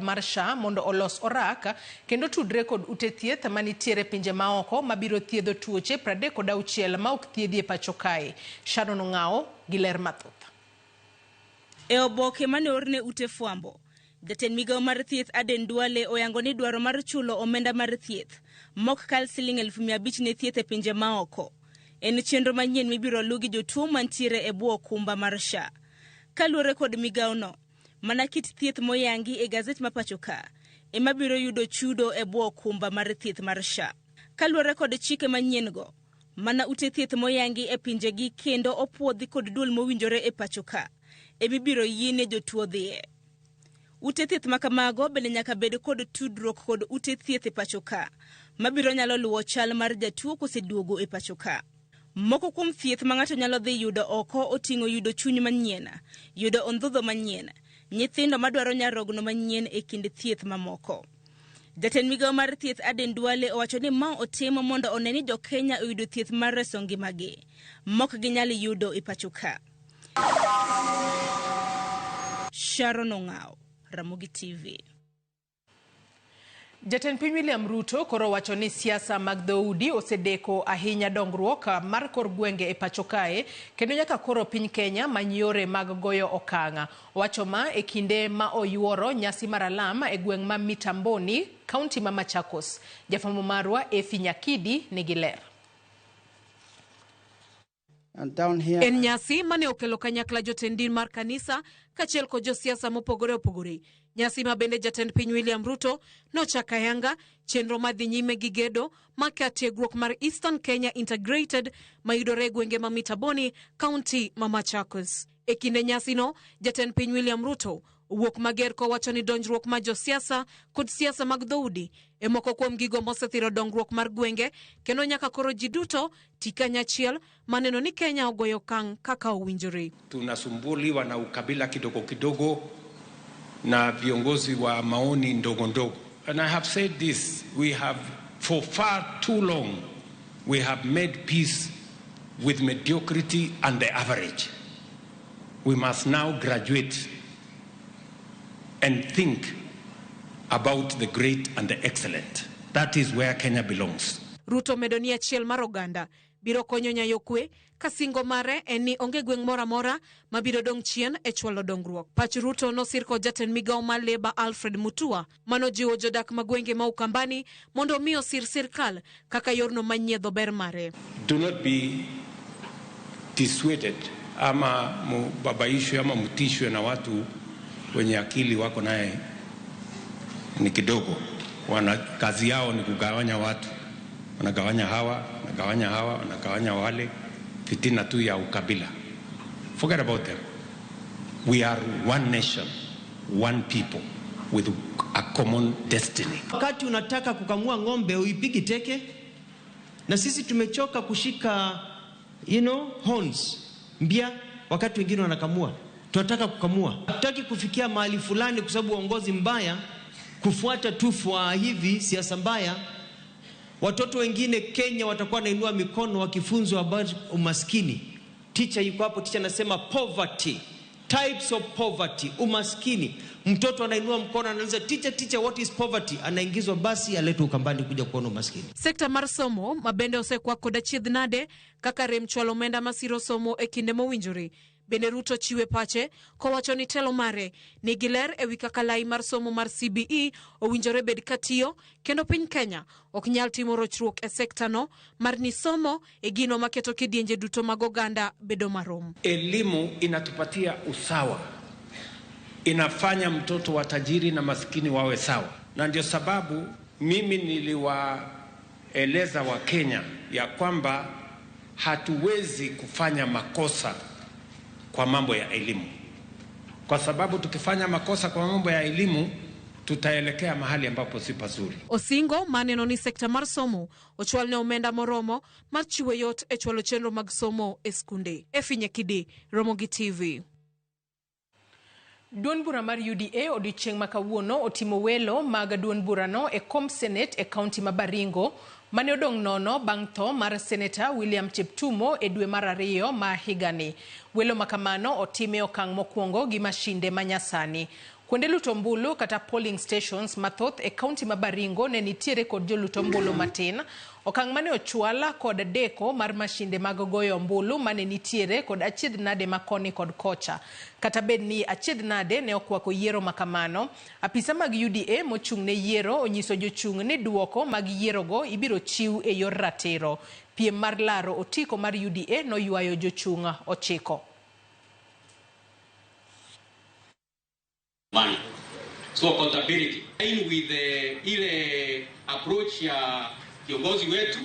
bod mar SHA mondo olos orak kendo tudre kod ute thieth manitiere pinje maoko mabiro thiedho tuoche 36 ma ok thiedhi e pacho kae. Sharon Ong'awo gi ler mathoth. E oboke mane oorne ute fwambo, jatend migawo mar thieth Aden Duale oyango ni dwaro mar chulo omenda mar thieth mok kal siling 500,000 ne thieth e pinje maoko en chenro manyien mibiro luw gi jotuo mantiere e bwo okumba mar SHA. Kaluwore kod migawono, mana kit thieth moyangi e gazet ma pacho ka ema biro yudo chudo e bwo okumba mar thieth mar SHA. Kaluwore kod chike manyien go, mana ute thieth moyangi e pinjegi kendo opuodhi kod duol mowinjore e pacho ka emibiro yiene jotuo dhiye. Ute thieth ma kamago bende nyaka bed kod tudruok kod ute thieth e pacho ka mabiro nyalo luwo chal mar jatuo koseduogo e pacho ka. Moko kuom thieth ma ng'ato nyalo dhi yudo oko oting'o yudo chuny manyien, yudo ondhudho manyien, nyithindo madwaro nyarogno manyien e kind thieth mamoko. Jatend migawo mar thieth Aden Duale owacho ni ma otimo mondo one ni jokenya oyudo thieth mar reso ngimagi mok ginyal yudo e pacho ka. Sharon Ong'aw, Ramogi TV. Jatend piny William Ruto koro wacho ni siasa mag dhoudi osedeko ahinya dongruok mar kor gwenge e pacho kae kendo nyaka koro piny Kenya many yore mag goyo okang'. Owacho ma e kinde ma oyuoro nyasi mar alam e gweng' ma Mitamboni, kaunti ma Machakos. Jafwambo marwa Efi Nyakidi nigi ler. And down here, En nyasi mane okelo kanyakla jotend din mar kanisa kaachiel kod josiasa mopogore opogore. Nyasi ma bende jatend piny William Ruto nochako ayanga chenro madhi nyime gi gedo mar kar tiegruok mar Eastern Kenya Integrated mayudore e gwenge ma Mitaboni, kaunti ma Machakos. E kinde nyasino, jatend piny William Ruto owuok mager kowacho ni donjruok mar josiasa kod siasa mag dhoudi e moko kuom gigo mosethiro dongruok mar gwenge kendo nyaka koro ji duto ti kanyachiel maneno ni Kenya ogoyo okang' kaka owinjore. Tunasumbuliwa na ukabila kidogo kidogo na viongozi wa maoni ndogo ndogo. And I have said this, we have for far too long we have made peace with mediocrity and the average. We must now graduate and think about the great and the excellent. That is where Kenya belongs. Ruto medo ni achiel mar oganda biro konyo nyayo kwe ka singo mare en ni onge gweng' moro amora mabiro dong' chien e chwalo dongruok. Pach Ruto nosir kod jatend migawo mar Labour Alfred Mutua manojiwo jodak ma gwenge ma Ukambani mondo omi osir sirkal kaka yorno manyiedho ber mare. Do not be dissuaded ama mubabaishwe ama mutishwe na watu wenye akili wako naye ni kidogo. Wana kazi yao ni kugawanya watu, wanagawanya hawa, wanagawanya hawa, wanagawanya wale, fitina tu ya ukabila. Forget about them. We are one nation, one people with a common destiny. Wakati unataka kukamua ng'ombe uipigi teke, na sisi tumechoka kushika horns mbia, wakati wengine wanakamua. Tunataka kukamua, hatutaki kufikia mahali fulani kwa sababu uongozi mbaya, kufuata tu fua hivi siasa mbaya. Watoto wengine Kenya watakuwa wanainua mikono wakifunzwa about umaskini. Teacher yuko hapo, teacher anasema poverty, types of poverty, umaskini. Mtoto anainua mkono anauliza teacher, teacher, what is poverty? Anaingizwa basi aletwe Ukambani kuja kuona umaskini. Sekta mar somo ma bende osekwak kod achiedh nade kaka rem chwalo omenda masiro somo e kinde mowinjore. Bende Ruto chiwe pache kowacho ni telo mare nigi ler ewi kaka lai mar somo mar CBE owinjore bed katiyo kendo piny Kenya ok nyal timo rochruok e sekta no mar ni somo e gino maketo kidienje duto mag oganda bedo marom. Elimu inatupatia usawa, inafanya mtoto wa tajiri na maskini wawe sawa, na ndio sababu mimi niliwaeleza Wakenya ya kwamba hatuwezi kufanya makosa kwa mambo ya elimu, kwa sababu tukifanya makosa kwa mambo ya elimu tutaelekea mahali ambapo si pazuri. Osingo maneno ni sekta mar somo ochwal ne omenda moromo mar chiwo yot e chwalo chenro mag somo e skunde. Efi Nyakidi, Ramogi TV. Duond bura mar UDA odiochieng' ma kawuono otimo welo mag duond burano e kom Senate e kaunti ma Baringo mane odong' nono bang' tho mar Seneta William Cheptumo e dwe mar ariyo ma higani. Welo ma kamano otim e okang' mokwongo gi mashinde ma nyasani. Kuonde luto ombulu kata polling stations mathoth e kaunti ma Baringo ne nitiere kod jolut ombulu matin. Okang' mane ochwal kod deko mar mashinde mag goyo ombulu mane nitiere kod achiedh nade ma koni kod kocha. Kata bed ni achiedh nade ne okwako yiero makamano, apisa mag UDA mochung' ne yiero onyiso jochung' ni duoko mag yierogo ibiro chiw e yor ratiro. Piem mar laro otiko mar UDA noywayo jochung' 9. Money. So accountability in with the ile approach ya kiongozi wetu.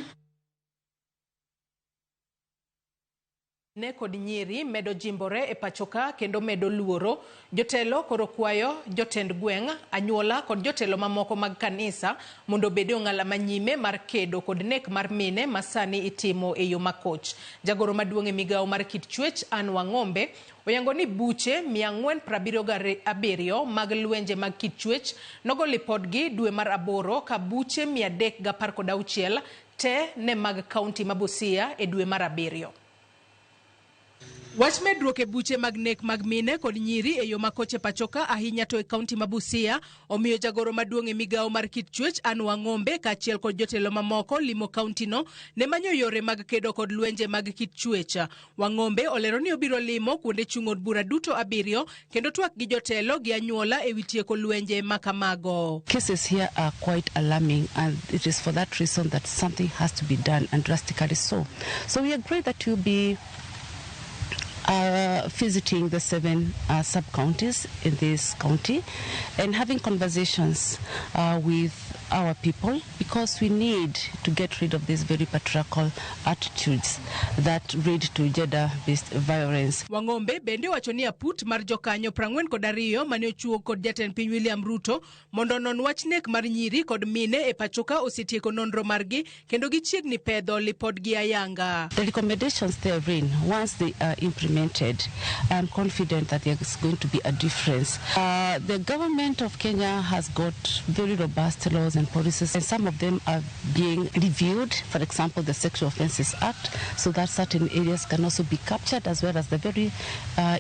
Ne kod nyiri medo jimbore e pachoka kendo medo luoro. Jotelo koro kwayo jotend gweng', anyuola kod jotelo mamoko mag kanisa mondo obed e ong'ala manyime mar kedo kod nek mar mine ma sani itimo e yo makoch. Jagoro maduong' e migawo mar kit chwech Anne Wang'ombe oyango ni buche 477 mag lwenje mag kit chwech nogo lipodgi dwe mar 8 ka buche 316 te ne mag kaunti ma Busia e dwe mar 7. Wach medruok e buche mag nek mag mine kod nyiri e yo makoche pachoka ahinya to e kaunti ma Busia omiyo jagoro maduong' e migawo mar kit chwech Anne Wang'ombe kaachiel kod jotelo mamoko limo kauntino ne manyo yore mag kedo kod lwenje mag kit chwech. Wang'ombe olero ni obiro limo kuonde chung' od bura duto 7 kendo twak gi jotelo gi anyuola e wi tieko lwenje makamago. Cases here are quite alarming, and it is for that reason that something has to be done, and drastically so. So we agree that we'll be visiting the 7 sub-counties in this county and having conversations with our people, because we need to get rid of these very patriarchal attitudes that lead to gender-based violence. Wang'ombe bende wacho ni aput mar jokanyo 42 mane ochuo kod jatend piny William Ruto mondo onon wach nek mar nyiri kod mine e pachoka osetieko nonro margi kendo gichiegni pedho lipodgi ayanga. The recommendations therein, once they are implemented, I'm confident that there is going to be a difference. The government of Kenya has got very robust laws and policies, and some of them are being reviewed, for example, the Sexual Offences Act, so that certain areas can also be captured, as well as the very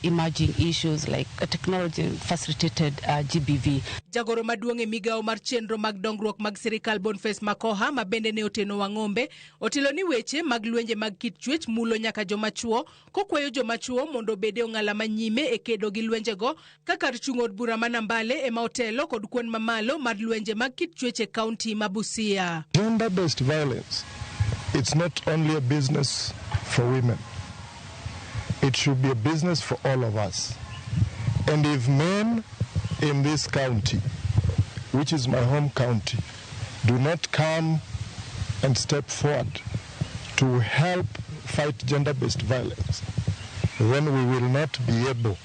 emerging issues like technology-facilitated GBV. Jagoro maduong' e migawo mar chenro mag dongruok mag sirikal Boniface Makoha ma bende ne oteno Wang'ombe otelo ni weche mag lwenje mag kit chwech mulo nyaka joma chuo, kokwayo joma chuo mondo obed e ong'ala manyime e kedo gi lwenjego ka kar chung' od bura ma Nambale ema otelo kod kwan mamalo mar lwenje mag kit chwech e kaunti ma Busia. Gender-based violence, it's not only a business for women. It should be a business for all of us. And if men in this county, which is my home county, do not come and step forward to help fight gender-based violence, then we will not be able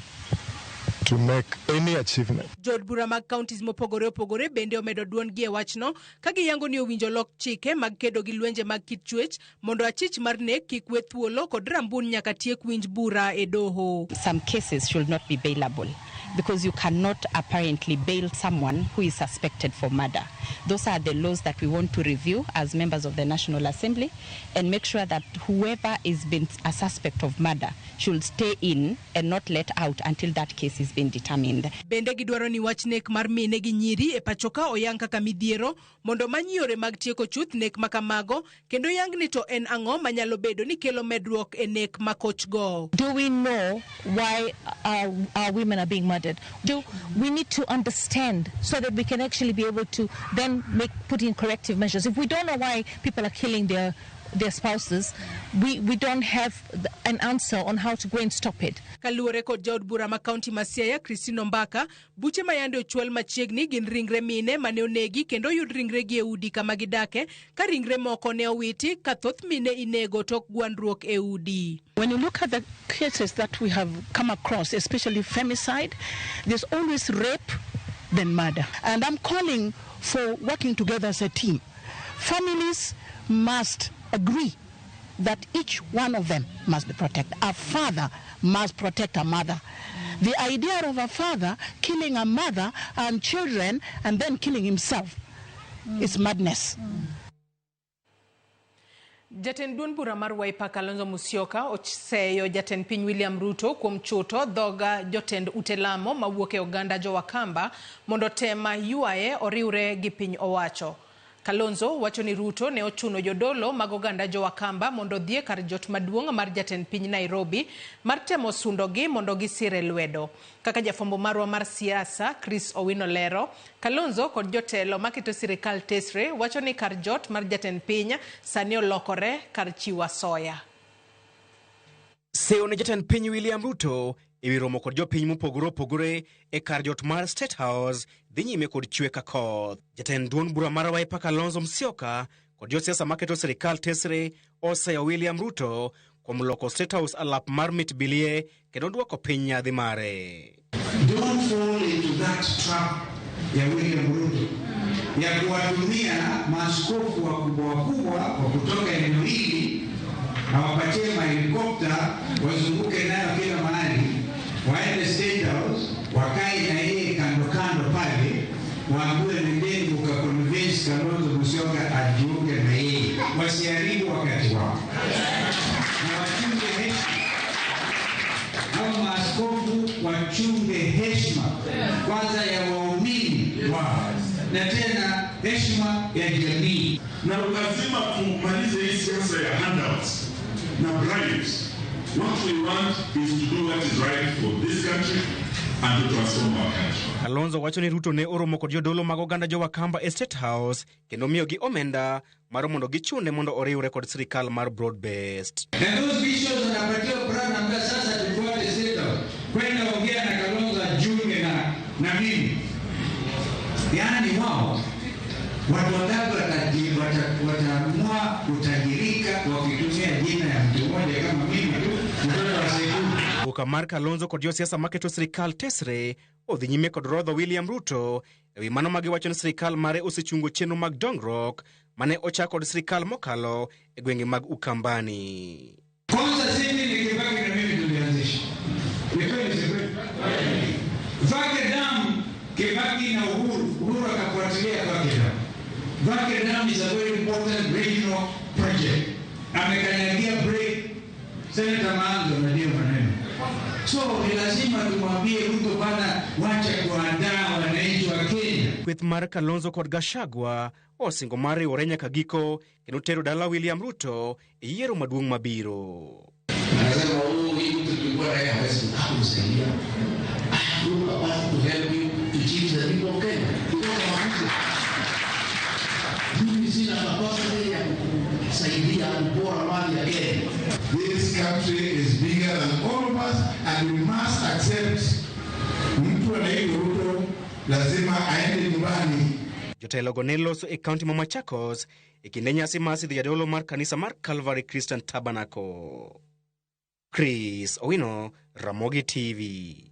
to make any achievement. Jood bura mag counties mopogore opogore bende omedo duondgi e wachno ka giyango ni owinjo lok chike mag kedo gi lwenje mag kit chwech mondo achich mar nek kik we thuolo kod rambun nyaka tiek winj bura e doho. Some cases should not be bailable, because you cannot apparently bail someone who is suspected for murder. Those are the laws that we want to review as members of the National Assembly and make sure that whoever is been a suspect of murder should stay in and not let out until that case is been determined. Bende gidwaro ni wach nek mar mine gi nyiri e pachoka oyang kaka midhiero mondo many yore mag tieko chuth nek makamago kendo yang ni to en ang'o manyalo bedo ni kelo medruok e nek makochgo. Do we know why our women are being murdered? Do we need to understand so that we can actually be able to then put in corrective measures? If we don't know why people are killing their spouses, we don't have an answer on how to go and stop it. Kaluwore kod jaod bura ma kaunti ma Siaya Christine Ombaka, buche ma yande ochwal machiegni gin ringre mine mane onegi kendo oyud ringregi e udi kama gidake, ka ringre moko ne owiti ka thoth mine inego tok gwandruok e udi. When you look at the cases that we have come across, especially femicide, there's always rape, then murder. And I'm calling for working together as a team. Families must agree that each one of them must be protected. A father must protect a mother. The idea of a father killing a mother and children and then killing himself is madness. Jatend duond bura mar Wiper Kalonzo Musyoka oseyo jatend piny William Ruto kuom chuto dhoga jotend ute lamo mawuok e oganda jo-Wakamba mondo tem ywaye oriwre gi piny owacho. Kalonzo wacho ni Ruto ne ochuno jodolo mag oganda jo-Wakamba mondo odhi e kar jot maduong' mar jatend piny Nairobi mar temo sundogi mondo gisire lwedo. Kaka jafwambo marwa mar siasa Chris Owino lero, Kalonzo kod jotelo maketo sirikal tesre wacho ni kar jot mar jatend piny sani olokore kar chiwo asoya. Seyo ne jatend piny William Ruto ewi romo kod jopiny mopogore opogore e kar jot mar State House dhi nyime kod chwe ka koth. Jatend duond bura mar Wiper Kalonzo Musyoka kod josiasa maketo sirikal tesre oseyo William Ruto kuom loko State House alap mar mit bilie kendo duoko piny nyadhi mare. Don't fall into that trap ya William Ruto ya kuwatumia maaskofu wakubwa wakubwa wa kutoka eneo hili awapatie mahelikopta wazunguke nayo kila mahali, waende State House wakae na yeye kando kando pale, waambiwe nendeni mukaconvince Kalonzo Musyoka ajiunge na yeye, wasiharibu wakati wao na wachunge heshima. Hao maaskofu wachunge heshima kwanza ya waumini wao na tena heshima ya jamii. Na lazima tumalize hii siasa ya handouts na bribes. What we want is to do what is right for this country and to transform our country. Kalonzo wacho ni Ruto ne oromo kod jodolo mag oganda jo-Wakamba e State House kendo miyogi omenda mar mondo gichune mondo oriwre kod sirikal mar broad based. Na those bishops wanapatiwa bribe, naambia sasa tufuate State House kwenda ongea na Kalonzo ajiunge na mimi. Yaani wao watu wangapi wataamua kutajirika wakitumia jina ya mtu mmoja kama mimi tu, mtoto wa Segu. Boka mar Kalonzo kod josiasa maketo sirikal tesre odhi nyime kod rodho William Ruto ewi mano magiwacho ni sirikal mare osechungo chenro mag dongruok mane ochak kod sirikal mokalo e gwenge mag Ukambani. Kwanza sisi ni Kibaki na mimi tulianzisha. Ni kweli si kweli? Vake Dam, Kibaki na Uhuru, Uhuru akafuatilia Vake Dam. Vake Dam is a very important regional project. Amekanyagia break. Senator Maanzo anajua maneno. So ni lazima tumwambie Ruto bana, wacha kuandaa wananchi wa Kenya. Kweth mar Kalonzo kod Gachagua osingo mar riwore nyaka giko kendo tero dala William Ruto e yiero maduong' mabiro. Anasema hii mtu tulikuwa naye hawezi kumsaidia. I have no capacity to help you to change the people of Kenya. Mimi sina capacity ya kukusaidia kupora mali ya Kenya. This country is bigger than all of us and we must accept mtu anaitwa Ruto lazima aende nyumbani. Jotelo go ne loso e kaunti ma Machakos e kinde nyasi mar sidho jadolo mar kanisa mar Calvary Christian Tabernacle. Chris Owino, Ramogi TV.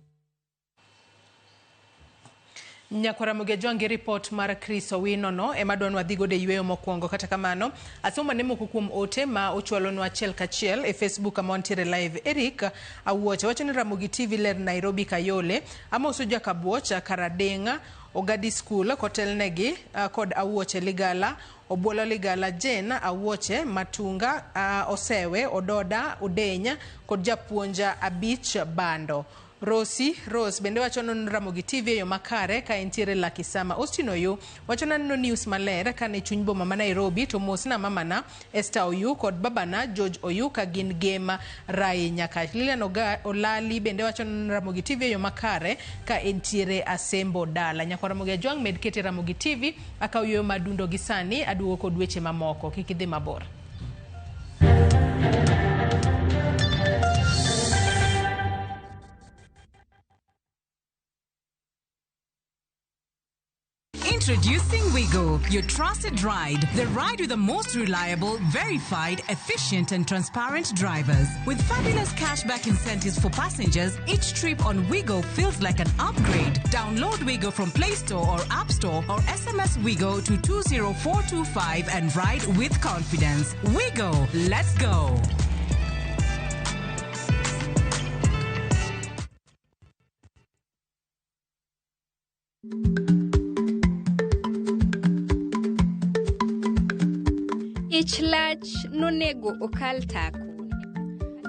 Nyakwara Ramogi Ajwang' gi report mar Chris Owino no ema dwa nwadhi godo e yweyo mokwongo. Kata kamano, asomo ne moko kuom ote ma ochwalonwa achiel kachiel e Facebook kama wantiere live. Eric Awuocha wacho ni Ramogi TV ler Nairobi Kayole. Amoso Jakabuoch Karadeng'a Ogadi School kotelnegi kod Awuoche Ligala, Obuolo Ligala, Jane Awuoche Matunga, Osewe Ododa Udenya kod japuonja Abich Bando. Rosi Rose bende wacho ni Ramogi TV e yo makare ka entiere Lakisama. Austin Oyu wacho naneno news maler ka ne chuny boma ma Nairobi to mosna mamana Esther Oyu kod babana George Oyu ka gin gema Rai Nyakach. Lilian Olali bende wacho ni Ramogi TV e yo makare ka entiere Asembo Dala. Nyakwa Ramogi Ajwang' med kete Ramogi TV akaw yo madundo gi sani aduogo kod weche mamoko. Kik idhi mabor. Introducing Wigo, your trusted ride. The ride with the most reliable, verified, efficient, and transparent drivers. With fabulous cashback incentives for passengers, each trip on Wigo feels like an upgrade. Download Wigo from Play Store or App Store or SMS Wigo to 20425 and ride with confidence. Wigo, let's go. Ich lach nonego okal tako.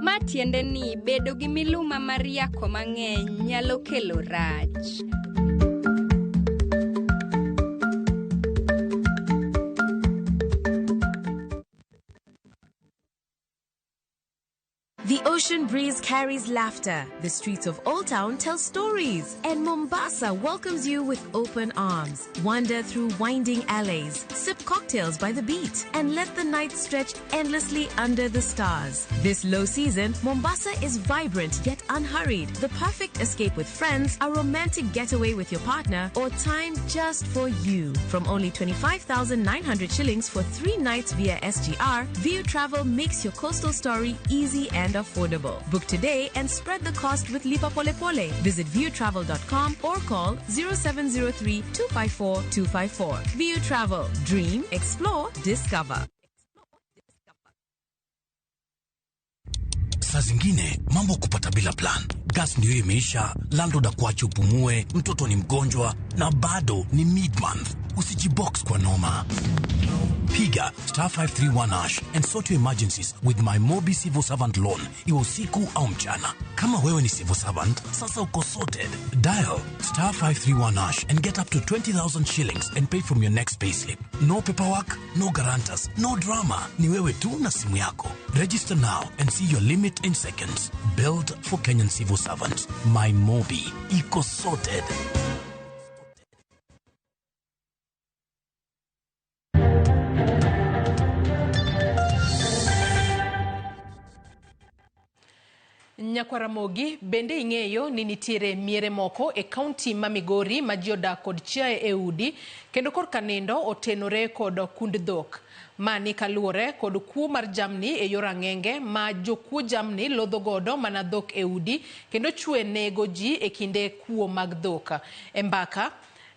Ma tiende ni bedo gi miluma mar yako mang'eny nyalo kelo rach. The ocean breeze carries laughter. The streets of Old Town tell stories. And Mombasa welcomes you with open arms. Wander through winding alleys, sip cocktails by the beach, and let the night stretch endlessly under the stars. This low season, Mombasa is vibrant yet unhurried. The perfect escape with friends, a romantic getaway with your partner, or time just for you. From only 25,900 shillings for 3 nights via SGR, View Travel makes your coastal story easy and affordable. Book today and spread the cost with Lipa Pole Pole. Visit viewtravel.com or call 0703 254 254. View Travel. Dream, explore, discover. Saa zingine mambo kupata bila plan. Gas ndio imeisha, landlord akuache upumue, mtoto ni mgonjwa na bado ni mid-month. Usijibox kwa noma. Piga star 531 hash and sort your emergencies with my Mobi Civil Servant Loan, iwe usiku au mchana. Kama wewe ni civil servant, sasa uko sorted. Dial star 531 hash and get up to 20,000 shillings and pay from your next payslip. No paperwork, no guarantors, no drama. Ni wewe tu na simu yako. Register now and see your limit in seconds. Build for Kenyan civil servants. My Mobi. Iko sorted. Nyakwaramogi bende ing'eyo ni nitiere miere moko e kaunti ma Migori ma ji odak kod chiaye e udi kendo korka nindo otenore kod kund dhok. Mani kaluwore kod kuo mar jamni e yor ang'enge ma jokuo jamni lodho godo mana dhok e udi kendo chwe nego ji e kinde kuo mag dhok. E mbaka,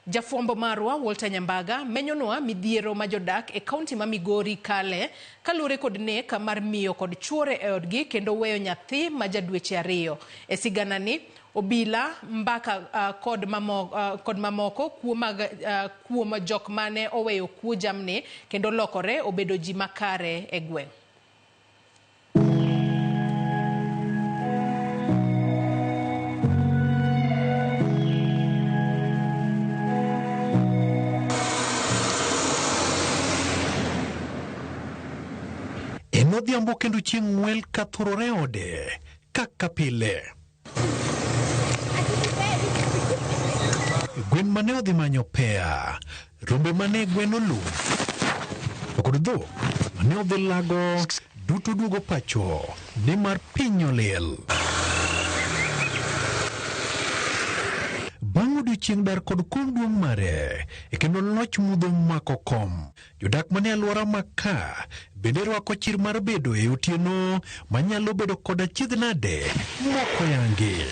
jafwambo marwa Walter Nyambaga menyonwa midhiero ma jodak e kaunti ma Migori kale kaluwore kod nek mar miyo kod chuore e odgi kendo weyo nyathi ma ja dweche 2. E siganani, obila mbaka kod mamoko kuom jok mane oweyo kuo jamni kendo lokore obedo ji makare e gweng'. Odhiambo kendo chieng' ng'wel kathurore ode kaka pile. Gwen mane odhi manyo pea, rombe mane gwen olu, to kod dhok mane odhi lago duto duogo pacho nimar piny olil. Bang' odiochieng' dar kod kom duong' mare, e kendo loch mudho mako kom. Jodak mane alwora ma ka bende rwako chir mar bedo e otieno manyalo bedo kod achiedh nade moko yangi.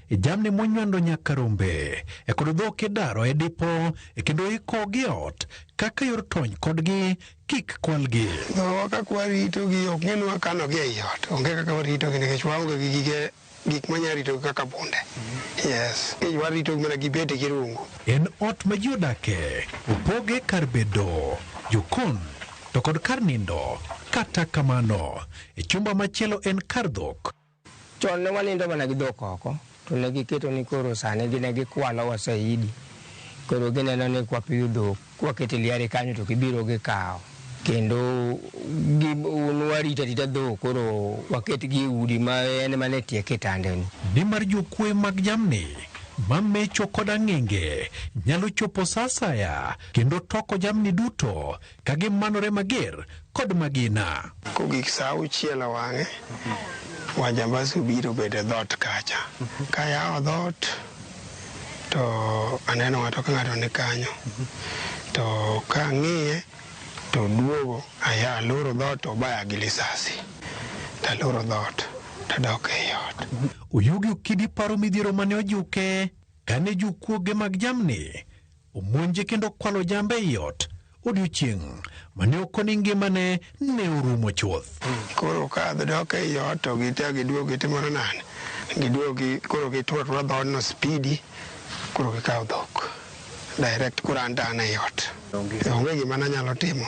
Jamni monywando nyaka rombe, e kod dhok idaro e dipo, e kendo ikogi e ot kaka yor tony kodgi kik kwalgi. Dhowa kaka waritogi ok ng'e ni wakanogi ei ot. Onge kaka waritogi nikech waonge gi gige gik manyalo ritogi kaka bunde. Yes, nikech waritogi mana gi beti gi rungu. En ot ma ji odake, opoge kar bedo, jokon to kod kar nindo. Kata kamano, e chumba machielo en kar dhok. Chon ne wanindo mana gi dhok oko, to ne giketo ni koro sani gine gikwalowa saidi. Koro gineno ni kwapidho dhok, kwakete liare kanyo to gibiro gikawo. Kendo warito arita dhok koro waketgi e udi ma en mana e tie kitandeni. Nimar jokwe mag jamni mamecho kod ang'enge nyalo chopo sa asaya kendo toko jamni duto ka gimanore mager kod magina. Kogik sa 6 wang'e, wajambasi obiro bedo e dhoot kacha. Kayawo dhoot to aneno ng'ato ka ng'ato ni kanyo. To ka ang'iye to duogo aya aloro dhoot to obaya gi lisasi. To aloro dhoot to adok ei ot. Oyugi Okidi paro midhiero mane ojuke kane jokuoge mag jamni omonje kendo kwalo jambe ei ot odiochieng' mane okoni ngimane ne orumo chuth. Koro ka adok ei ot to gite giduogo gitimore nade? Giduogo koro gituro atura dhoodno spidi. Koro gikawo dhok direct koro an to an ei ot. Onge gima nanyalo timo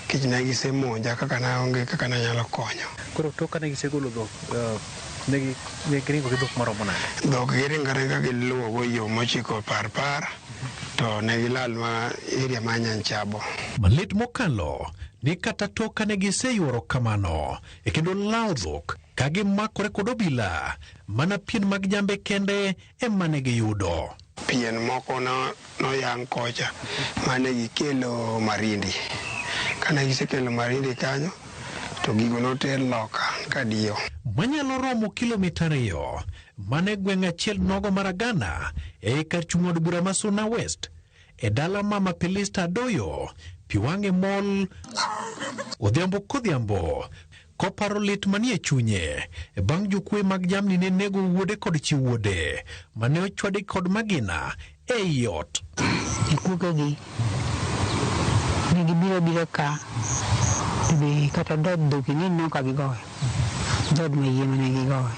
nikech ne gisemonja kaka naonge kaka nanyalo konyo. Koro tok kane gisegolo dhok, ne giringo gi dhok maromo nade? Dhok giringo aringa giluwo go yo mochiko Parpar to ne gilal ma area ma Nyanchabo. Malit mokalo ni kata tok kane giseyuoro kamano e kendo lawo dhok ka gimakore kod obila, mana pien mag jambe kende ema ne giyudo. Pien moko noyang' kocha mane gikelo Marindi. Kane gisekelo Marindi kanyo to gigo noter loka kadiyo. Manyalo romo kilomita 2 mane gweng' achiel nogo mar Agana e kar chung' od bura ma Suna West e dala Mama Pelista Adoyo, pi wang'e mol odhiambo kodhiambo koparo lit manie chunye bang' jokwe mag jamni ne nego wuode kod chi wuode mane ochwadi kod magina ei ot. Jokwoge ne gibiro biro ka to be kata dhood dhok ing'e ni ka gigoyo dhood mayie mane gigoyo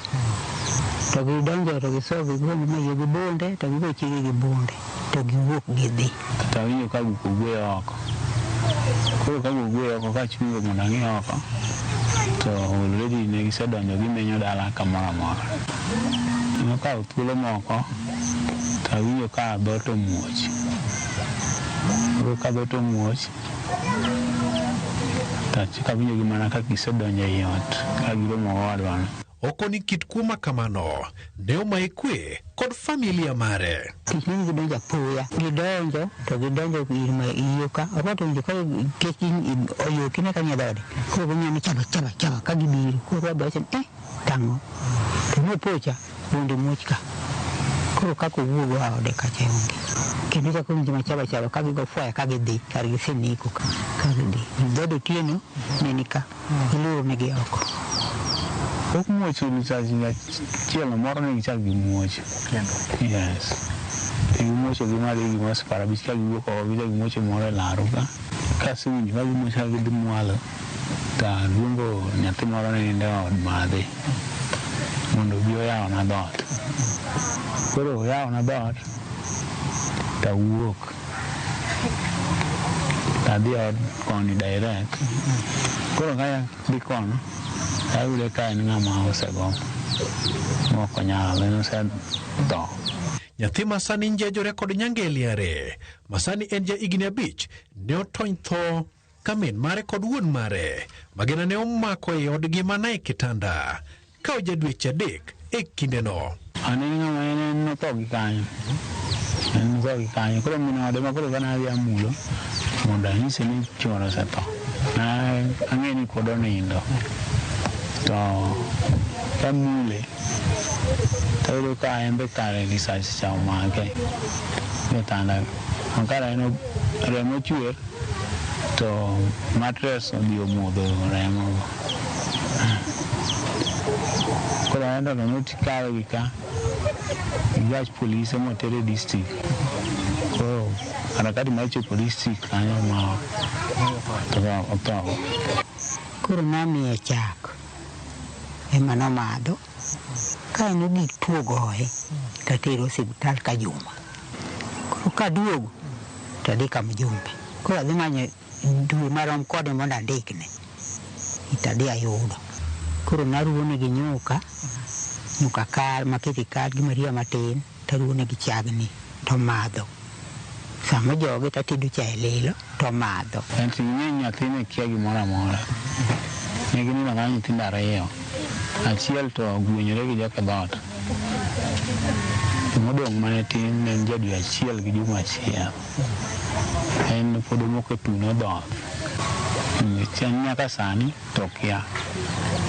to gidonjo to gisogo gigo mayie gi bunde to gigo chiege gi bunde to giwuok gidhi. To awinjo ka guok ogweyo oko. Koro ka guok ogweyo oko kachungo mondo ang'i oko to already ne gisedonjo gimenyo dala kamoro amora. Nokawo thuolo moko to awinjo ka dhoot omuoch. Koro ka dhoot omuoch to achako awinjo gi mana ka gisedonjo ei ot ka giromo gowadwano. Okoni kit kuo ma kamano ne omaye kwe kod familia mare. Kech ne gidonjo apoya, gidonjo to gidonjo ir ma iyo ka, orwato winjo ka kech oyokine ka nie dhode. Koro ging'iyo ni chaba chaba chaba ka gibiro, koro wadhi wacho ni tang'o. To nopocha bunde muoch ka. Koro kaka owuog oa ode kacha onge. Kendo chako winjo ma chaba chaba ka gigo fwaya ka gidhi, kar giseneko ka gidhi. Dhood otieno ne ni ka, giluoro negi oko. Pok muoch chielo moro ne gichak gimuoch. Yes. Gimuocho gi malo gimoro sa 50 ka giwuok oko gichak gimuocho moro e laro ka. Kasewinjo ka gimuocho ka gidhi mwalo to aluongo nyathi moro ne nindo e od madhi mondo obi oyawna dhoot. Koro oyawna dhoot to awuok. Tadhi e od koni direct. Koro ka adhi kono ayude ka en ng'ama osego mok onyal, en osetho. Nyathi ma sani njejore kod nyangeliare ma sani en ja higni 5 ne otony tho ka min mare kod wuon mare magina ne omako e odgi mana e kitanda ka oja dweche 3 e kindeno. An en ng'ama en notho gi kanyo. En notho gi kanyo. Koro min ode ma koro kane adhi amulo mondo anyise ni chuore osetho. Ang'e ni pod onindo. To kamule to ayudo ka en be kare risasi cha omake e kitanda. Kare en remo chwer to mattress odhi omodho remo go. Koro en to nokawe gi ka gach polise motere district. Koro harakati mar chopo district kanyo ma otho. Koro namiye chak ema nomadho. Ka en ogik tuo goye tatere osiptal ka juma. Koro kaduogo to adhi ka mjumbe. Koro adhi manyo dwe marom kode mondo andikne. Tadhi ayudo. Koro naruwone gi nyuka, nyuka kal makete kal gi maria matin, taruwone gi chagni to madho. Sama ojoge tatedo chae lilo to madho. En to ing'e nyathine kia gimoro amora. Ne ginindo kanyo nyithindo 2. Achiel to ogwenyore gi joka dhoot. To modong' mane tin ne en ja dwe 1 gi juma 1. En pod omoko e thuno dhoth. Nyaka sani to kia.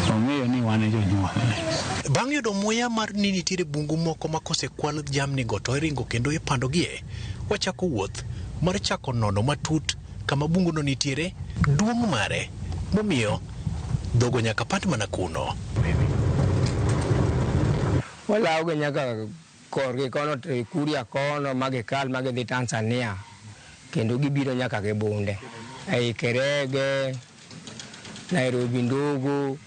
Ong'eyo ni wan e jonyuolne. Bang' yudo muya mar ni nitiere bungu moko ma kosekwal jamni go to iringo kendo ipandogie, wachako wuoth mar chako nono matut kama bunguno nitiere, duong' mare momiyo dhogo nyaka pand mana kuno. Walawogi nyaka korgi kono to Kuria kono ma gikal ma gidhi Tanzania kendo gibiro nyaka gi bunde ei Kerege, Nairobi Ndogo.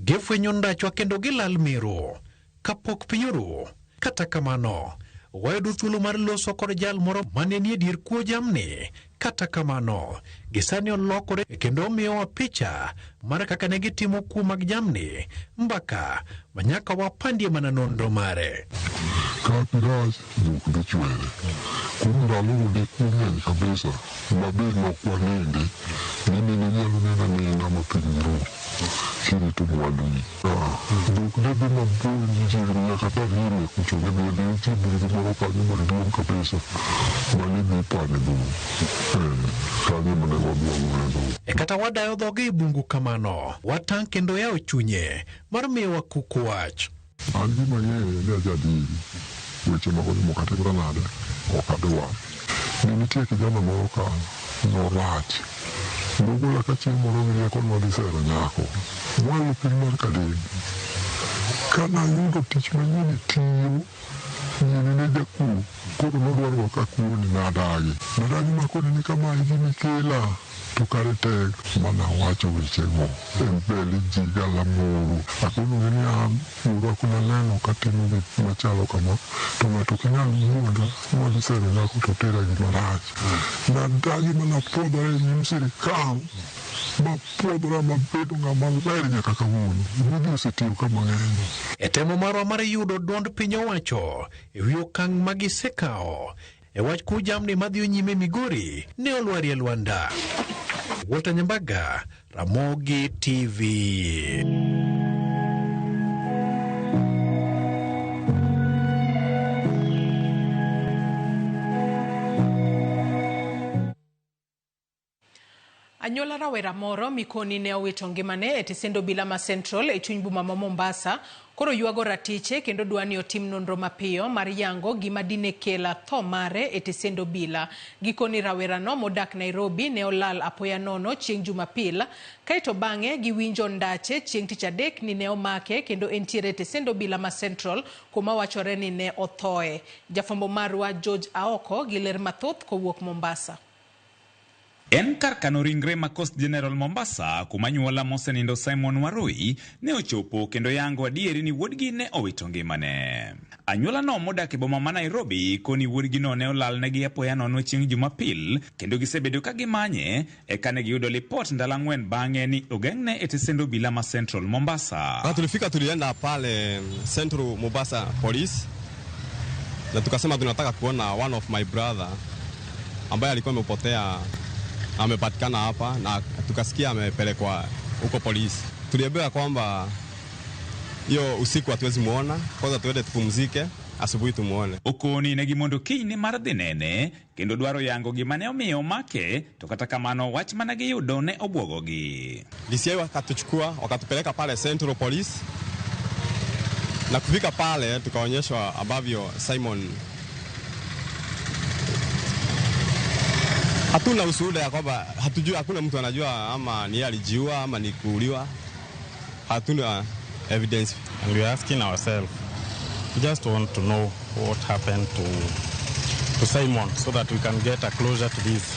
Gifwenyo ndachwa kendo gilal Meru kapok piny oru. Kata kamano, wayudo thuolo mar loso kod jal moro mane nie dier kuo jamni. Kata kamano, gisani olokore kendo omiyowa picha mar kaka ne gitimo kuo mag jamni, mbaka ma nyaka wapandie mana nonro mare. Ka pi rach, dhok dhi chwere. Kuom ndalogo ne kuo ng'eny kabisa mabe nok wanindi ni mine nyalo nindo aninda ma piny ru kirito mwandugi. Dhok ne dhi mabor chiegni nyaka Tarime kucho ne dhi nitie bungu moro kanyo maduong' kabisa mane dhi pane dhok. Kanyo ema ne wadwang'oe dhok. E kata wadayo dhoge e bungu kamano, watang' kendo yawo chunye mar miyowa kuku wach. An gima ang'eyo ni ajadieri, weche mag olemo katimra nade, ok adwar. Ne nitie kijana moro ka norach. Nogola ka chieng' moro gi rieko ni wadhi sero nyako. Mwalo piny mar Kadem. Kanayudo tich manyien tiyo, nyiri ne jakuo, koro nodwaro ka kuo ni nadagi. Nadagi makoni ni kama e gima ikela. To kare tek mana wacho wechego e mbele ji galamoro. Akonogi ni an wuora kuna neno katimo gik machalo kama to ng'ato ok nyal wuonda ni wadhi sero nyako to tera gima rach. Nadagi mana puodhora e nyim sirikal mapuodhora mabedo ng'ama ler nyaka kawuono. Gigi osetiyo ka mang'eny. E temo marwa mar yudo duond piny owacho e wi okang' ma gisekawo e wach kuo jamni madhi nyime Migori ne olwarie lwanda. Walter Nyambaga, Ramogi TV. Anyuola rawera moro mikoni ne owito ngimane e tesend obila ma Central e chuny boma ma Mombasa koro ywago ratiche kendo dwa ni otim nonro mapiyo mar yango gima dine kela tho mare e tesend obila. Gikoni rawerano modak Nairobi ne olal apoya nono chieng' Jumapil, kaeto bang'e giwinjo ndache chieng' Tich Adek ni ne omake kendo entiere e tesend obila ma Central kuma wachore ni ne othoe. Jafwambo marwa George Aoko gi ler mathoth kowuok Mombasa. En kar kano ringre ma Coast General Mombasa kuma anyuola mosenindo Simon Warui ne ochopo kendo yango adieri ni wuodgi ne owito ngimane. Anyuola no modak e boma ma Nairobi koni wuodgi no ne olalnegi apoya nono chieng' Jumapil kendo gisebedo ka gimanye eka ne giyudo lipot ndalo ang'wen bang'e ni ogeng'ne e tesend obila ma Central Mombasa. Na tulifika tulienda pale Central Mombasa Police na tukasema tunataka kuona one of my brother ambaye alikuwa amepotea, amepatikana hapa na tukasikia amepelekwa huko polisi. Tuliambiwa kwamba hiyo usiku hatuwezi muona, kwanza tuende tupumzike, asubuhi tumuone. Okoni ne gimondo kinyne mar dhi nene kendo dwaro yango gima ne omiyo omake, to kata kamano wach mane giyudo ne obwogogi. DCI wakatuchukua wakatupeleka pale Central Police, na kufika pale tukaonyeshwa ambavyo Simon, hatuna ushuhuda ya kwamba hatujui, hakuna mtu anajua ama ni yeye alijiua ama ni kuuliwa. Hatuna evidence. And we are asking ourselves, we just want to know what happened to Simon so that we can get a closure to this.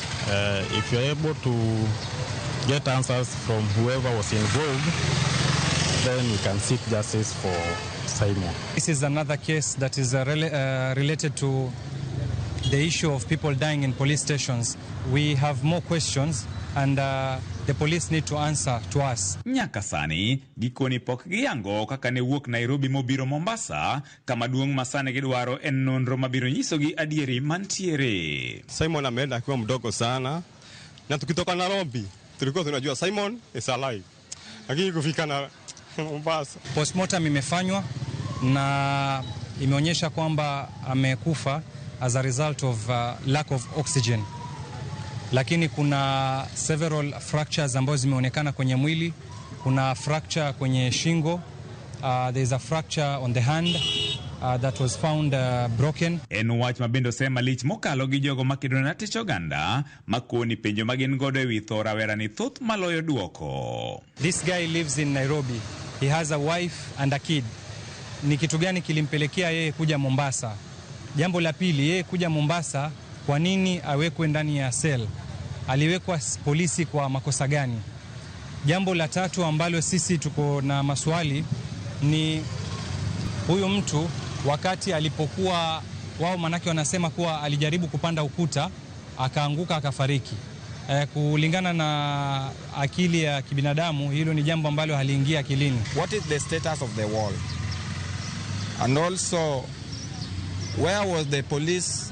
If you're able to get answers from whoever was involved, then we can seek justice for Simon. This is another case that is related to the issue of people dying in police stations. We have more questions and the police need to answer to us. Nyaka sani, gikoni pok giyango kaka ne wuok Nairobi mobiro Mombasa, kama duong' ma sani gidwaro en nonro mabiro nyisogi adieri mantiere. Simon ameenda akiwa mdogo sana, na tukitoka Nairobi tulikuwa tunajua Simon is alive, lakini kufika na Mombasa. Postmortem imefanywa na imeonyesha kwamba amekufa as a result of lack of oxygen. Lakini kuna several fractures ambazo zimeonekana kwenye mwili. Kuna fracture kwenye shingo, there is a fracture on the hand that was found broken. En wach ma bende osema lich mokalo gi jogo makedo ne ratich oganda makoni penjo ma gin godo ewi tho rawera ni thoth maloyo duoko. This guy lives in Nairobi. He has a wife and a kid. Ni kitu gani kilimpelekea yeye kuja Mombasa? Jambo la pili, yeye kuja Mombasa, kwa nini awekwe ndani ya cell? Aliwekwa polisi kwa makosa gani? Jambo la tatu ambalo sisi tuko na maswali ni huyu mtu wakati alipokuwa wao, manake wanasema kuwa alijaribu kupanda ukuta akaanguka akafariki. Kulingana na akili ya kibinadamu hilo ni jambo ambalo haliingia akilini. What is the status of the wall? And also, where was the police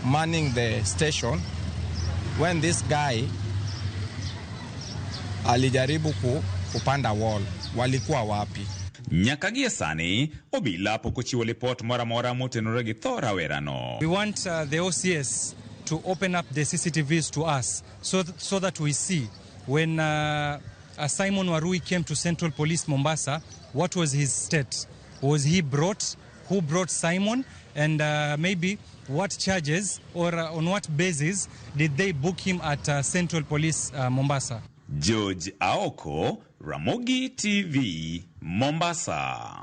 manning the station when this guy alijaribu kupanda wall? Walikuwa wapi? Nyaka gie sani, obila pok ochiwo lipot moro amora motenore gi tho rawerano. We want the OCS to open up the CCTVs to us so that we see when Simon Warui came to Central Police Mombasa, what was his state? Was he brought? Who brought Simon? And maybe what charges or on what basis did they book him at Central Police Mombasa? George Aoko, Ramogi TV, Mombasa.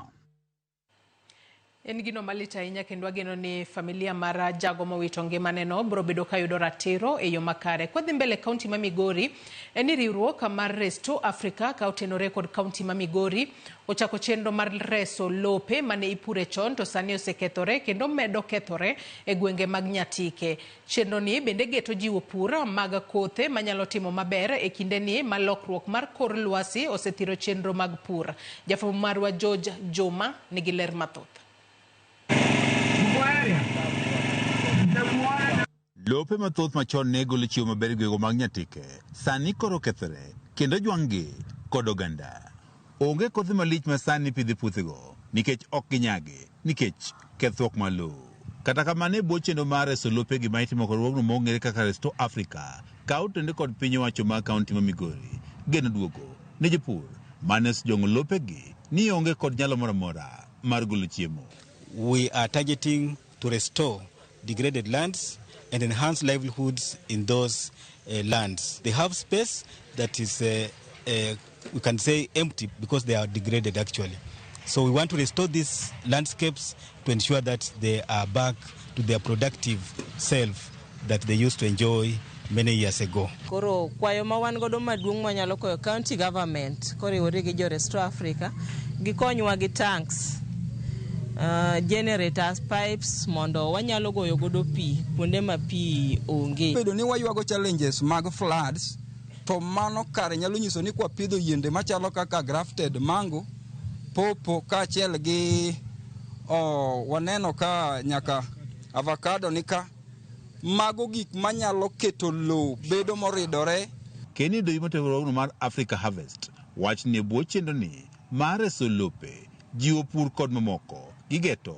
En gino malit ahinya kendo ageno ni familia mar jago mowito ngimane no biro bedo ka yudo ratiro e yo makare. Kwadhi mbele kaunti ma Migori, en ni riwruok mar Restore Africa ka otenore kod kaunti ma Migori ochako chenro mar reso lope mane ipure chon to sani osekethore kendo medo kethore e gwenge mag Nyatike. Chenro ni bende geto jiwo pur mag kothe manyalo timo maber e kinde ni ma lokruok mar kor lwasi osethiro chenro mag pur. Jafwambo marwa George Joma nigi ler mathoth. Lope mathoth machon ne golo chiemo maber e gwenge mag Nyatike sani koro kethore kendo jwang'gi kod oganda. Onge kothe malich ma sani pidho puothego nikech ok ginyagi nikech kethruok mar lowo. Kata kamano e bwo chenro mar reso lopegi ma itimo kod riwruogno mong'ere kaka Restore Africa ka otende kod piny owacho mar kaunti ma Migori geno duogo ne jopur mane osejwang'o lopegi ni onge kod nyalo moro amora mar golo chiemo. We are targeting to restore degraded lands and enhance livelihoods in those lands. They have space that is, we can say, empty because they are degraded actually. So we want to restore these landscapes to ensure that they are back to their productive self that they used to enjoy many years ago. Koro kwayo ma wan godo maduong' manyalo kwayo county government koriwore gi jo Restore Africa gikonywa gi tanks, generators, pipes mondo wanyalo goyo godo pi kuonde ma pi onge. Bedo ni waywago challenges mag floods to mano kare nyalo nyiso ni kwapidho yiende machalo kaka grafted mango, popo kaachiel gi waneno ka nyaka avocado nika, mago gik manyalo keto lowo bedo moridore. Kenny Doimo riwruogno mar Africa Harvest wach ni e bwo chenro ni mar reso lope, jiwo pur kod mamoko gigeto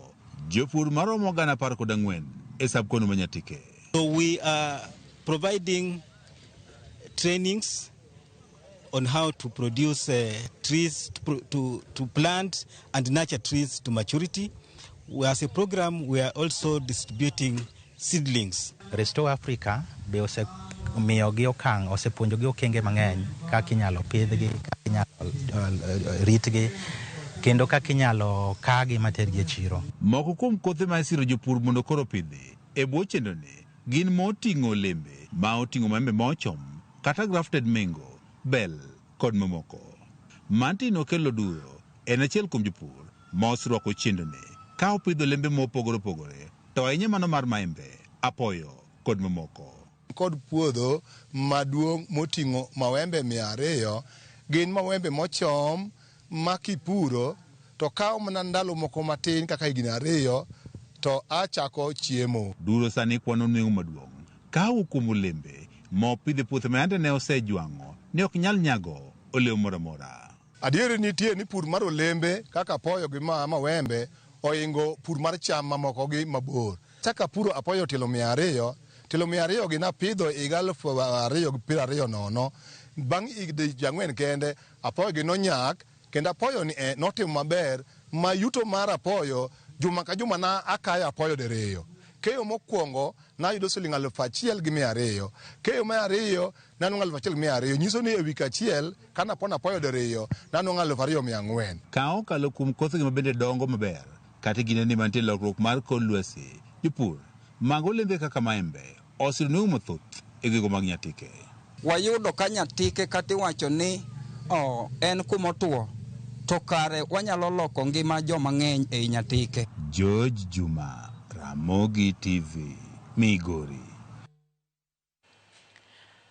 jopur maromo 14,000 e sub-kono ma Nyatike. So we are providing trainings on how to produce trees, to plant and nurture trees to maturity. As a program, we are also distributing seedlings. Restore Africa be osemiyogi okang', osepuonjogi okenge mang'eny kaka inyalo pidhgi, kaka inyalo ritgi, kendo kaka inyalo kagi matergi e chiro. Moko kuom kothe ma isiro jopur mondo koro pidhi e bwo chenroni gin moting'o olembe ma oting'o maembe ma ochom kata grafted mango, bel kod mamoko. Martin Okello Duro en achiel kuom jopur ma oserwako chenroni ka opidho olembe mopogore opogore to ahinya mano mar maembe, apoyo kod mamoko. Kod puodho maduong' moting'o mawembe 200 gin mawembe mochom ma kipuro to kawo mana ndalo moko matin kaka higni 2 to achako chiemo. Duro sani kwano nweng'o maduong' ka owuok kuom olembe ma opidho e puothe ma yande ne osejwang'o ne ok nyal nyago olemo moro amora. Adieri nitie ni pur mar olembe kaka apoyo gi mawembe oingo pur mar cham mamoko gi mabor. Chaka puro apoyo tielo 200, tielo 200 gi napidho higa 2020. Bang' higni 4 kende apoyo gi nonyak kendo apoyo ni notimo maber ma yuto mar apoyo juma ka juma na akayo apoyo diriyo. Keyo mokwongo nayudo siling 1,200. Keyo mar ariyo nanwang'o 1,200. Nyiso ni e wik achiel kanapono apoyo diriyo nanwang'o 2,400. Ka okalo kuom kothegi ma bende dongo maber kata e kinde ni mantie lokruok mar kor lwasi, jopur mag olembe kaka maembe oseyudo nweng'o mathoth e gwenge mag Nyatike. Wayudo ka Nyatike kata iwacho ni en kumotuo to kare wanyalo loko ngima joma ng'eny ei Nyatike. George Juma, Ramogi TV, Migori.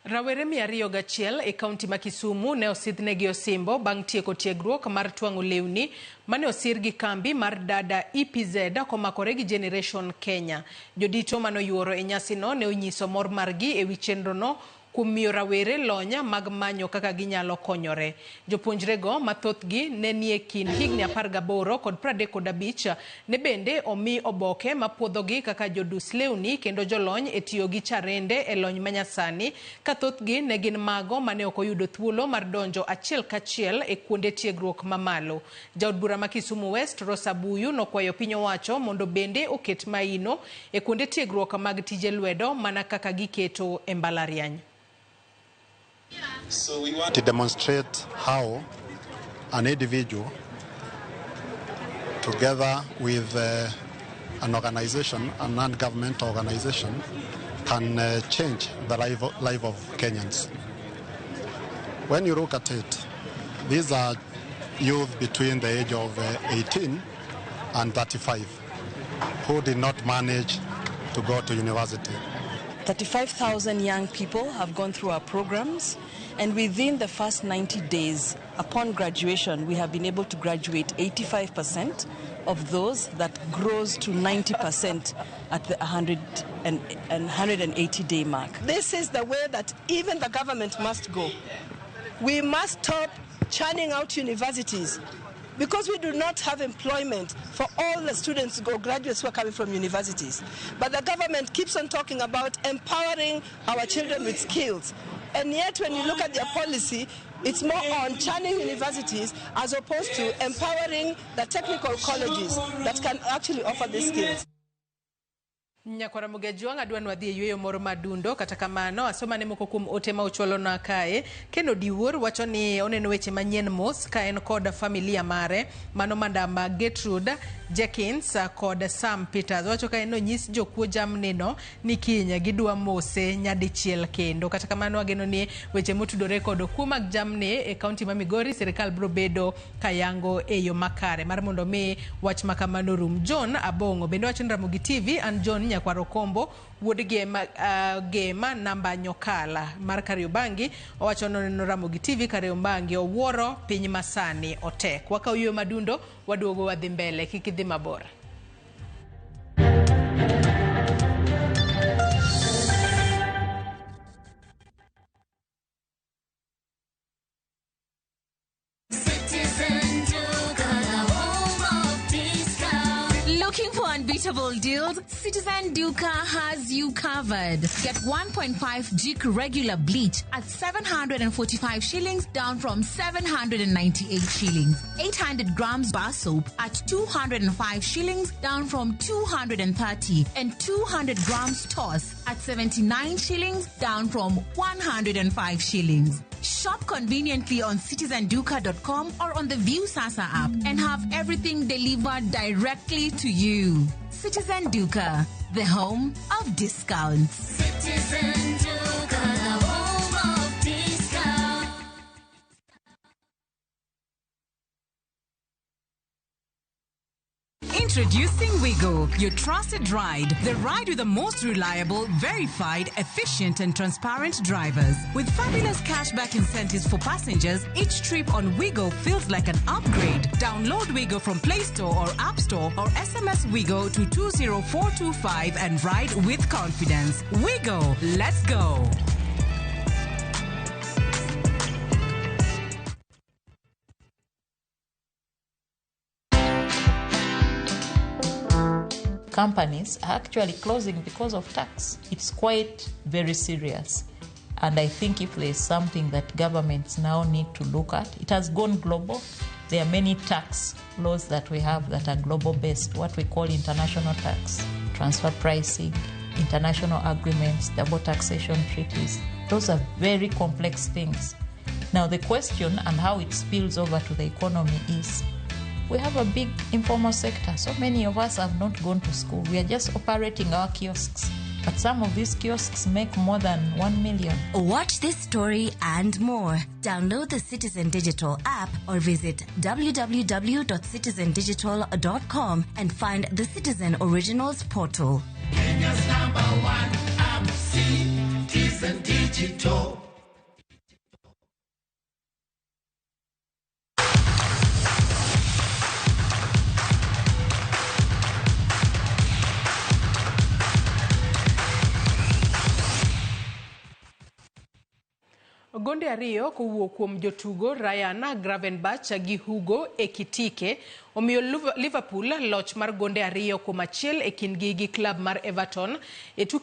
Rawere 201 e kaunti ma Kisumu ne osidhnegi osimbo bang' tieko tiegruok mar twang'o lewni mane osir gi kambi mar Dada EPZ komakore gi Generation Kenya. Jodito manoyuoro e nyasino ne onyiso mor margi ewi chenrono kuom miyo rawere lony mag manyo kaka ginyalo konyore. Jopuonjrego ma thothgi ne nie kind higni 18 kod 35 ne bende omi oboke mapuodhogi kaka jodus lewni kendo jolony e tiyo gi charende e lony manyasani, ka thothgi ne gin mago mane ok oyudo thuolo mar donjo achiel kachiel e kuonde tiegruok mamalo. Jaod bura ma Kisumu West Rosa Buyu nokwayo piny owacho mondo bende oket maino e kuonde tiegruok mag tije lwedo mana kaka giketo e mbalariany. So we want to demonstrate how an individual, together with an organization, a non-governmental organization, can change the life of Kenyans. When you look at it, these are youth between the age of 18 and 35 who did not manage to go to university. 35,000 young people have gone through our programs, and within the first 90 days upon graduation, we have been able to graduate 85% of those. That grows to 90% at the 180-day mark. This is the way that even the government must go. We must stop churning out universities, because we do not have employment for all the students or graduates who are coming from universities. But the government keeps on talking about empowering our children with skills. And yet when you look at their policy, it's more on churning universities as opposed to empowering the technical colleges that can actually offer these skills. Nyakwara Mugejwang' adwa ni wadhi e yweyo moro madundo, kata kamano asomane moko kuom ote ma ochwalona kae. Ken Odiwuor wacho ni oneno weche manyien mos ka en kod familia mare, mano Madam Gertrude Jenkins kod Sam Peters. Owacho ka en onyis jokuo jamni no ni kiny gidwa mose nyadichiel kendo. Kata kamano ageno ni weche motudore kod kuo mag jamni e kaunti ma Migori sirikal biro bedo kayango e yo makare mar mondo mi wach ma kamano rum. John Abong'o bende wacho ni Ramogi TV, an John Nyakwaro Kombo wuod Gema, Gema namba Nyokala mar Kariobangi. Owacho ni oneno Ramogi TV Kariobangi, owuoro piny masani otek. Wakaw yweyo madundo, waduogo wadhi mbele, kik idhi mabor. Looking for unbeatable deals? Citizen Duka has you covered. Get 1.5 Jik regular bleach at 745 shillings, down from 798 shillings. 800 grams bar soap at 205 shillings, down from 230. And 200 grams toss at 79 shillings, down from 105 shillings. Shop conveniently on citizenduka.com or on the Viusasa app and have everything delivered directly to you. Citizen Duka, the home of discounts. Citizen Duka, the home of discounts. Introducing Wigo, your trusted ride. The ride with the most reliable, verified, efficient, and transparent drivers. With fabulous cashback incentives for passengers, each trip on Wigo feels like an upgrade. Download Wigo from Play Store or App Store or SMS Wigo to 20425 and ride with confidence. Wigo, let's go. Companies are actually closing because of tax. It's quite very serious. And I think if there's something that governments now need to look at, it has gone global. There are many tax laws that we have that are global based, what we call international tax, transfer pricing, international agreements, double taxation treaties. Those are very complex things. Now the question and how it spills over to the economy is, we have a big informal sector. So many of us have not gone to school. We are just operating our kiosks. But some of these kiosks make more than 1 million. Watch this story and more. Download the Citizen Digital app or visit www.citizendigital.com and find the Citizen Originals portal. Kenya's number one app, Citizen Digital. Gonde ariyo kowuok kuom jotugo Ryan Gravenberch gi Hugo Ekitike omiyo Liverpool loch mar gonde 2-1 e kindgi gi klab mar Everton e tuke.